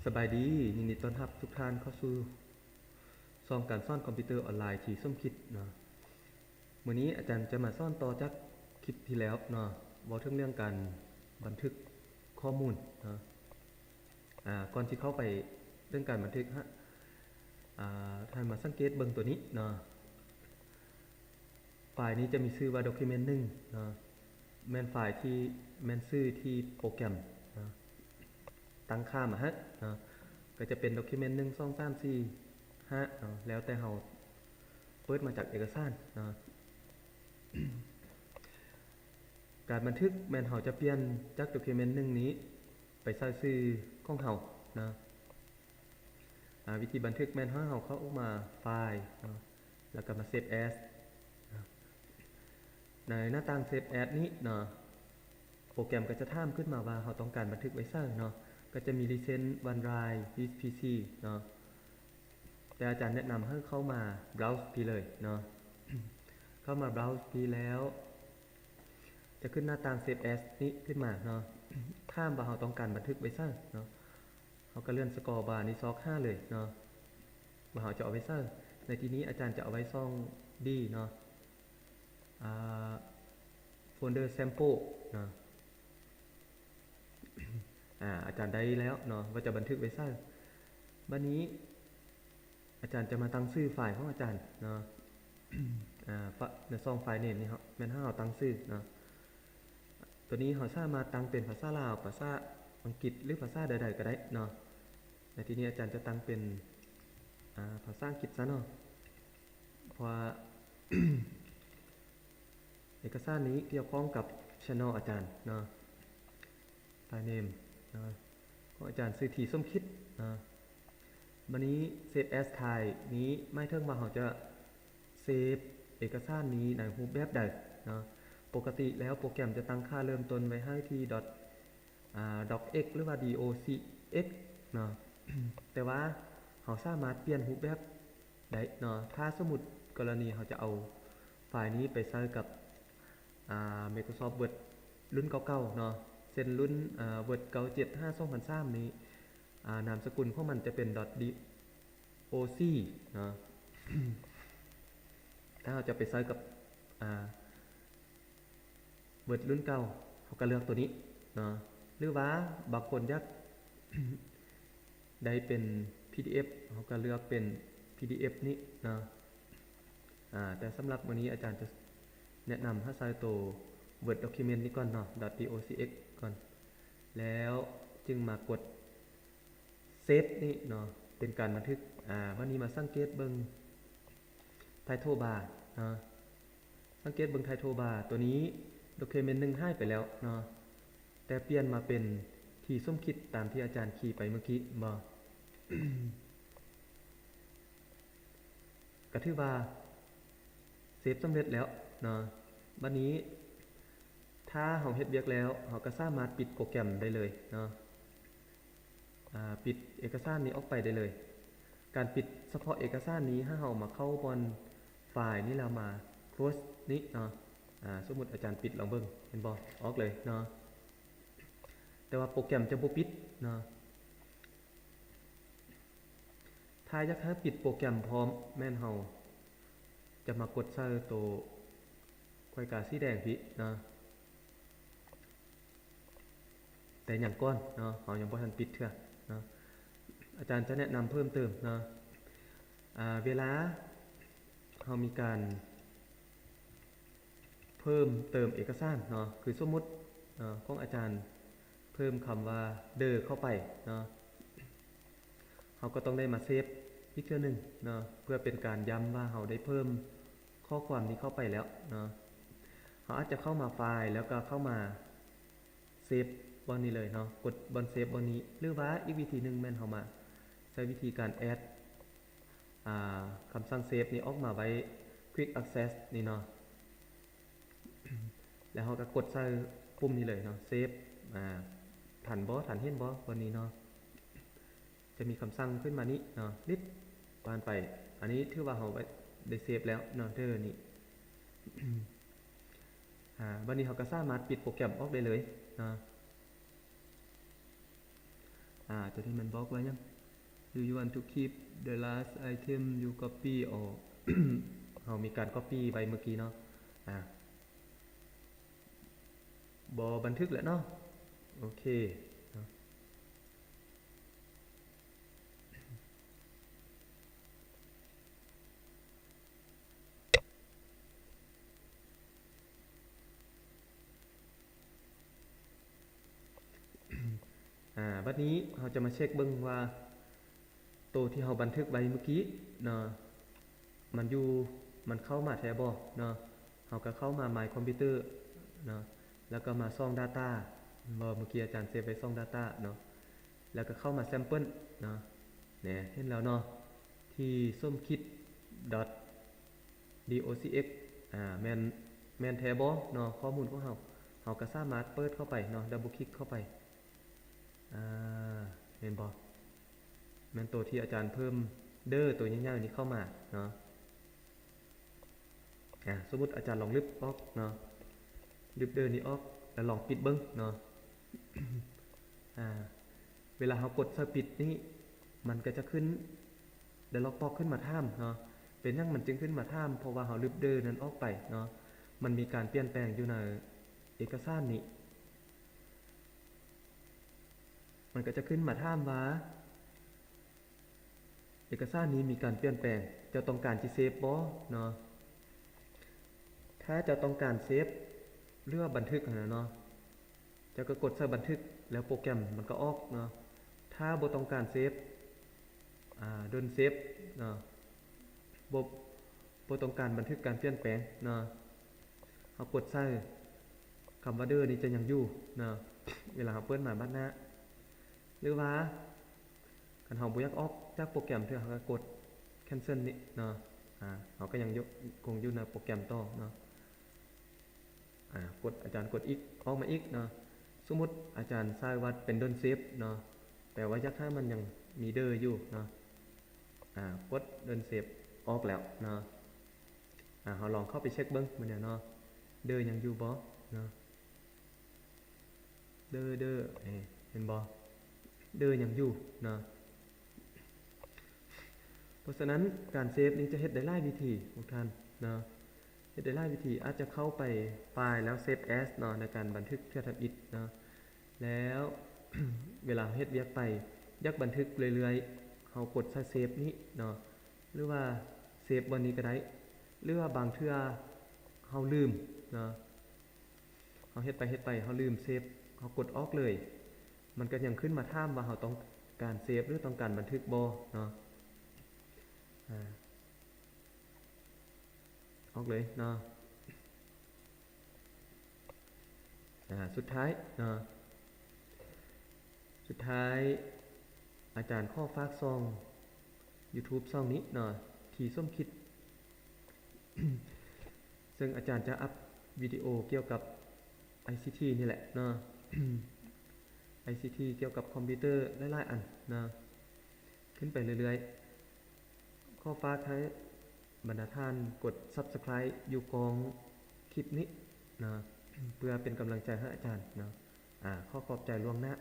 ສະບາຍດີ, ຍິນດີຕ້ອນຮັບທຸກທ່ານເຂົ້າສູ່ຊ່ອງການສອນຄອມພິວເຕີອອນລາຍທີ່ສົມຄິດເນາະ. ມື້ນີ້ອາຈານຈະມາສອນຕໍ່ຈາກຄລິບທີ່ແລ້ວເນາະ, ເວົ້າເຖິງເລື່ອງການບັນທຶກຂໍ້ມູນເນາະ. ອາ ກ່ອນທີ່ເຂົ້າໄປເລື່ອງການບັນທຶກ ອາ ທ່ານມາສັງເກດເບິ່ງຕົວນີ້ເນາະ. ຟາຍນີ້ຈະມີຊື່ວ່າ Document ໜຶ່ງເນາະ, ແມ່ນຟາຍທີ່ ແມ່ນຊື່ທີ່ໂປຣແກຣມເນາະ ຕັ້ງຄ່າມາໃຫ້ເນາະ, ກໍຈະເປັນ Document ໜຶ່ງ ສອງ ສາມ ສີ່ ຫ້າເນາະ, ແລ້ວແຕ່ເຮົາເປີດມາຈາກເອກະສານເນາະ. ການບັນທຶກແມ່ນເຮົາຈະປ່ຽນຈາກ Document ໜຶ່ງນີ້ໄປໃສ່ຊື່ຂອງເຮົາເນາະ. ອາ ວິທີບັນທຶກແມ່ນໃຫ້ເຮົາເຂົ້າມາ File ເນາະ ແລ້ວກໍມາ Save As ເນາະ. ໃນໜ້າຕ່າງ Save As ນີ້ເນາະ ໂປຣແກຣມກໍຈະຖາມຂຶ້ນມາວ່າເຮົາຕ້ອງການບັນທຶກໄວ້ໃສເນາະ, ກໍຈະມີ Recent, OneDrive, Disk PC ເນາະ. ແຕ່ອາຈານແນະນຳໃຫ້ເຂົ້າມາ Browse ພີ້ເລີຍເນາະ. ເຂົ້າມາ Browse ພີ້ແລ້ວ ຈະຂຶ້ນໜ້າຕ່າງ Save As ນີ້ຂຶ້ນມາເນາະ, ຖາມວ່າເຮົາຕ້ອງການບັນທຶກໄວ້ໃສເນາະ. ເຮົາກໍເລື່ອນ scroll bar ນີ້ຊອກຫາເລີຍເນາະ ວ່າເຮົາຈະເອົາໄວ້ໃສ. ໃນທີ່ນີ້ອາຈານຈະເອົາໄວ້ຊ່ອງ D ເນາະ, ອາ Folder Sample ເນາະ. ອາ ອາຈານໄດ້ແລ້ວເນາະ ວ່າຈະບັນທຶກໄວ້ໃສ. ບັດນີ້ອາຈານຈະມາຕັ້ງຊື່ຟາຍຂອງອາຈານເນາະ. ອາ ໃນຊ່ອງ File Name ນີ້ເຮົາ ແມ່ນໃຫ້ເຮົາຕັ້ງຊື່ເນາະ. ຕົວນີ້ເຮົາສາມາດຕັ້ງເປັນພາສາລາວ, ພາສາອັງກິດ ຫຼື ພາສາໃດໆກໍໄດ້ເນາະ. ໃນທີ່ນີ້ອາຈານຈະຕັ້ງເປັນ ອາ ພາສາອັງກິດຊະເນາະ, ເພາະວ່າ ເອກະສານນີ້ກ່ຽວຂ້ອງກັບ Channel ອາຈານເນາະ. File Name ເນາະ ຂອງອາຈານຊື່ T ສົມຄິດເນາະ. ບັດນີ້ Save As File ນີ້ໝາຍເຖິງວ່າເຮົາຈະ save ເອກະສານນີ້ໃນຮູບແບບໃດເນາະ. ປົກກະຕິແລ້ວໂປຣແກຣມຈະຕັ້ງຄ່າເລີ່ມຕົ້ນໄວ້ໃຫ້ທີ່ dot ອາ docx ຫຼືວ່າ docx ເນາະ, ແຕ່ວ່າເຮົາສາມາດປ່ຽນຮູບແບບໄດ້ເນາະ. ຖ້າສົມມຸດກໍລະນີເຮົາຈະເອົາຟາຍນີ້ໄປໃຊ້ກັບ ອາ Microsoft Word ລຸ້ນເກົ່າໆເນາະ, ເຊັ່ນ ລຸ້ນ ອາ Word ເກົ້າເຈັດຫ້າ ສອງພັນສາມນີ້ ອາ ນາມສະກຸນຂອງມັນຈະເປັນ dot doc ເນາະ. ຖ້າເຮົາຈະໄປໃຊ້ກັບ ອາ Word ລຸ້ນເກົ່າ ເຮົາກໍເລືອກຕົວນີ້ເນາະ, ຫຼືວ່າບາງຄົນຢາກໄດ້ເປັນ PDF ເຮົາກໍເລືອກເປັນ PDF ນີ້ເນາະ. ອາ ແຕ່ສຳລັບມື້ນີ້ອາຈານຈະແນະນຳໃຫ້ໃຊ້ໂຕ Word Document ນີ້ກ່ອນເນາະ, .docx ກ່ອນ ແລ້ວຈຶ່ງມາກົດ Save ນີ້ເນາະ ເປັນການບັນທຶກ. ອາ ບັດນີ້ມາສັງເກດເບິ່ງ Title Bar ເນາະ, ສັງເກດເບິ່ງ Title Bar ຕົວນີ້ Document ໜຶ່ງຫາຍໄປແລ້ວເນາະ, ແຕ່ປ່ຽນມາເປັນ T ສົມຄິດ ຕາມທີ່ອາຈານຄີໄປເມື່ອກີ້ ເຫັນບໍ່? ກໍຖືວ່າເຊບສຳເລັດແລ້ວເນາະ. ບັດນີ້ຖ້າເຮົາເຮັດວຽກແລ້ວ ເຮົາກໍສາມາດປິດໂປຣແກຣມໄດ້ເລີຍເນາະ, ອາ ປິດເອກະສານນີ້ອອກໄປໄດ້ເລີຍ. ການປິດສະເພາະເອກະສານນີ້ ໃຫ້ເຮົາມາເຂົ້າບ່ອນຟາຍນີ້ ແລ້ວມາ close ນີ້ເນາະ. ອາ ສົມມຸດອາຈານປິດລອງເບິ່ງ ເຫັນບໍ່? ອອກເລີຍເນາະ, ແຕ່ວ່າໂປຣແກຣມຈະບໍ່ປິດເນາະ. ຖ້າຢາກໃຫ້ປິດໂປຣແກຣມພ້ອມ ແມ່ນເຮົາຈະມາກົດໃສ່ໂຕຂອຍກາສີແດງພີ້ເນາະ, ແຕ່ຍັງກ່ອນເນາະ, ເຮົາຍັງບໍ່ທັນປິດເທື່ອເນາະ. ອາຈານຈະແນະນຳເພີ່ມເຕີມເນາະ, ອາ ເວລາເຮົາມີການ ເພີ່ມເຕີມເອກະສານເນາະ, ຄືສົມມຸດເນາະ ຂອງອາຈານເພີ່ມຄຳວ່າ the ເຂົ້າໄປເນາະ, ເຮົາກໍຕ້ອງໄດ້ມາເຊບອີກເທື່ອໜຶ່ງເນາະ ເພື່ອເປັນການຢ້ຳວ່າເຮົາໄດ້ເພີ່ມຂໍ້ຄວາມນີ້ເຂົ້າໄປແລ້ວເນາະ. ເຮົາອາດຈະເຂົ້າມາຟາຍ ແລ້ວກໍເຂົ້າມາເຊບບ່ອນນີ້ເລີຍເນາະ, ກົດບ່ອນເຊບບ່ອນນີ້ ຫຼືວ່າອີກວິທີໜຶ່ງແມ່ນເຮົາມາໃຊ້ວິທີການແອດ ອາ ຄຳສັ່ງເຊບນີ້ອອກມາໄວ້ Quick Access ນີ້ເນາະ, ແລ້ວເຮົາກໍກົດໃສ່ປຸ່ມນີ້ເລີຍເນາະ, ເຊບ ອາ ທັນບໍ່ ທັນເຫັນບໍ່ ບ່ອນນີ້ເນາະ. ຈະມີຄຳສັ່ງຂຶ້ນມານີ້ເນາະ, ລິດ ຜ່ານໄປ. ອັນນີ້ຖືວ່າເຮົາໄດ້ ໄດ້ເຊບແລ້ວເນາະ the ນີ້. ອາ ບັດນີ້ເຮົາກໍສາມາດປິດໂປຣແກຣມອອກໄດ້ເລີຍເນາະ. ອ ອາ ຕົວນີ້ມັນບອກວ່າຫຍັງ? Do you want to keep the last item you copy? ເຮົາມີການ copy ໄວ້ເມື່ອກີ້ເນາະ ອາ ບໍ່ບັນທຶກແລ້ວເນາະ ໂອເຄເນາະ. ອາ ບັດນີ້ເຮົາຈະມາເຊັກເບິ່ງວ່າ ໂຕທີ່ເຮົາບັນທຶກໄວ້ເມື່ອກີ້ເນາະ ມັນຢູ່ ມັນເຂົ້າມາແທ້ບໍ່ເນາະ. ເຮົາກໍເຂົ້າມາ My Computer ເນາະ ແລ້ວກໍມາຊ່ອງ Data ເຫັນບໍ່? ເມື່ອກີ້ອາຈານເຊບໄວ້ຊ່ອງ Data ເນາະ ແລ້ວກໍເຂົ້າມາ Sample ເນາະ ແນ່ ເຫັນແລ້ວເນາະ ທີ່ສົມຄິດ .docx ອາ ແມ່ນ ແມ່ນແທ້ບໍ່ເນາະ ຂໍ້ມູນຂອງເຮົາ. ເຮົາກໍສາມາດເປີດເຂົ້າໄປເນາະ double click ເຂົ້າໄປ ອາ ເຫັນບໍ່? ແມ່ນໂຕທີ່ອາຈານເພີ່ມ D ໂຕໃຫຍ່ໆນີ້ເຂົ້າມາເນາະ. ອາ ສົມມຸດອາຈານລອງລຶບອອກເນາະ ລຶບ D ນີ້ອອກ ແລ້ວລອງປິດເບິ່ງເນາະ. ອາ ເວລາເຮົາກົດໃສ່ປິດນີ້ ມັນກໍຈະຂຶ້ນ Dialog Box ຂຶ້ນມາຖາມເນາະ. ເປັນຫຍັງມັນຈຶ່ງຂຶ້ນມາຖາມ? ເພາະວ່າເຮົາລຶບ D ນັ້ນອອກໄປເນາະ ມັນມີການປ່ຽນແປງຢູ່ໃນເອກະສານນີ້ ມັນກໍຈະຂຶ້ນມາຖາມວ່າ ເອກະສານນີ້ມີການປ່ຽນແປງ ເຈົ້າຕ້ອງການຊິເຊບບໍ່ເນາະ? ຖ້າເຈົ້າຕ້ອງການເຊບ ຫຼືວ່າບັນທຶກຫັ້ນນະເນາະ ເຈົ້າກໍກົດໃສ່ບັນທຶກ ແລ້ວໂປຣແກຣມມັນກໍອອກເນາະ. ຖ້າບໍ່ຕ້ອງການເຊບ ອາ Don't Save ເນາະ ບໍ່ ບໍ່ຕ້ອງການບັນທຶກການປ່ຽນແປງເນາະ ເຮົາກົດໃສ່ ຄຳວ່າ D ນີ້ຈະຍັງຢູ່ເນາະ ເວລາເຮົາເປີດມາບາດໜ້າ. ຫຼືວ່າຄັນເຮົາບໍ່ຢາກອອກຈາກໂປຣແກຣມເທື່ອ ເຮົາກໍກົດ Cancel ນີ້ເນາະ ອາ ເຮົາກໍຍັງຢູ່ ຄົງຢູ່ໃນໂປຣແກຣມຕໍ່ເນາະ. ອາ ກົດ ອາຈານກົດອີກ ອອກມາອີກເນາະ. ສົມມຸດອາຈານໃສ່ວ່າເປັນ Don't Save ເນາະ ແປວ່າຢາກໃຫ້ມັນຍັງມີ D ຢູ່ເນາະ. ອາ ກົດ Don't Save ອອກແລ້ວເນາະ. ອາ ເຮົາລອງເຂົ້າໄປເຊັກເບິ່ງມື້ນີ້ເນາະ D ຍັງຢູ່ບໍ່ເນາະ. ເດີ ເດີ ເຫັນບໍ່? ເດີຍັງຢູ່ເນາະ. ເພາະສະນັ້ນ ການເຊບນີ້ຈະເຮັດໄດ້ຫຼາຍວິທີພວກທ່ານເນາະ ເຮັດໄດ້ຫຼາຍວິທີ. ອາດຈະເຂົ້າໄປ File ແລ້ວ Save As ເນາະ ໃນການບັນທຶກເທື່ອທຳອິດເນາະ. ແລ້ວເວລາເຮົາເຮັດວຽກໄປ ຢາກບັນທຶກເລື້ອຍໆ ເຮົາກົດໃສ່ Save ນີ້ເນາະ ຫຼືວ່າ Save ບ່ອນນີ້ກໍໄດ້. ຫຼືວ່າບາງເທື່ອເຮົາລືມເນາະ ເຮົາເຮັດໄປເຮັດໄປເຮົາລືມເຊບ ເຮົາກົດອອກເລີຍ ມັນກໍຍັງຂຶ້ນມາຖາມວ່າເຮົາຕ້ອງການເຊບ ຫຼືຕ້ອງການບັນທຶກບໍ່ເນາະ. ອາ ອອກເລີຍເນາະ. ອາ ສຸດທ້າຍເນາະ ສຸດທ້າຍອາຈານຂໍຝາກຊ່ອງ YouTube ຊ່ອງນີ້ເນາະ ທີ່ສົມຄິດ ເຊິ່ງອາຈານຈະອັບວິດີໂອກ່ຽວກັບ ໄອຊີທີ ນີ້ແຫຼະເນາະ ໄອຊີທີ ກ່ຽວກັບຄອມພິວເຕີຫຼາຍໆອັນເນາະ ຂຶ້ນໄປເລື້ອຍໆ. ຂໍຝາກໃຫ້ບັນດາທ່ານກົດ Subscribe ຢູ່ກ້ອງຄລິບນີ້ເນາະ ເພື່ອເປັນກຳລັງໃຈໃຫ້ອາຈານເນາະ. ອາ ຂໍຂອບໃຈລ່ວງໜ້າ